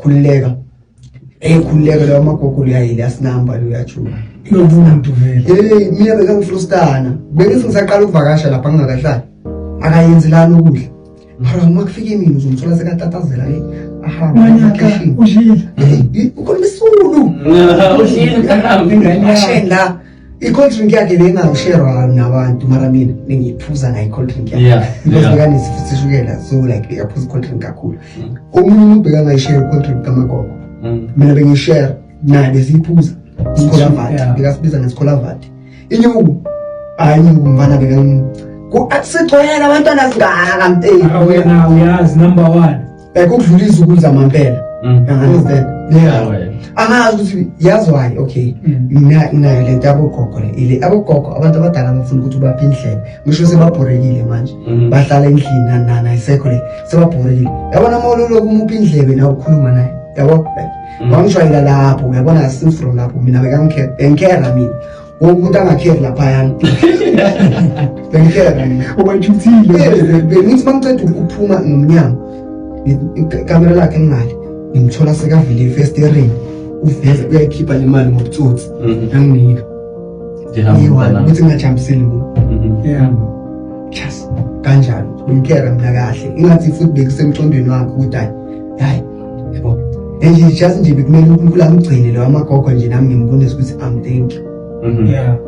Khululeka. Eh, khululeka, leyo amagogo luyayile asinamba luyajuba. Lobuntu vele. Hey, mina bekangifrustana. Bengithi ngisaqala ukuvakasha lapha ngingakahlali. Akayenzelani ukudla. Mara uma kufika imini uzomthola sekatatazela le. Ahamba Manyaka ekhishini. ushile. Hey, ukhuluma isiZulu. Ushile mntanami. Asheni la. I-cold drink yakhe bengangishare nabantu, mara mina bengiyiphuza nayo i-cold drink yakhe. Because bekanesifo seshukela, so like bekaphuza i-cold drink kakhulu. Omunye umuntu bekangayishare i-cold drink kamagogo. Mina bengiyishare naye, besiyiphuza. Isikholavati. Bekasibiza ngesikholavati. Inyuku. Hayi, inyuku mfana bekan sigcwele abantwana singaka mteki. Ah, wena uyazi number 1. Like ukudlula izukulu zamampela. You understand? Yeah. Wena. Angazi ukuthi yazi why, okay. Mina nginayo lento yabogogo le. Ile abogogo, abantu abadala bafuna ukuthi ubaphe indlebe. Ngisho sebabhorekile manje. Bahlala endlini nani nani, ayisekho le. Sebabhorekile. Yabona uma ulokhu umupha indlebe nawe ukhuluma naye. Yabo? Like wangijwayela lapho, uyabona, since from lapho mina bekangikhere, bengikhera mina. Wonke umuntu angakheri laphayana. Bengikhera mina. Ubajuthile. Eh, bengithi uma ngiceda ukuphuma ngomnyango, ikamera lakhe ngale, ngimthola sekavile efestereni, uveze uyayikhipha le mali ngobutsotsi, anginika Ndihamba iyi-one mntanami. ukuthi ngingajambiseli muntu. Just kanjalo bengikera mina kahle, ingathi futhi bekusemcondweni wakhe ukuthi hayi hayi, yabo, and nje just nje bekumele uNkulunkulu angigcine lo amagogo nje, nami ngimbonise ukuthi I'm thank you.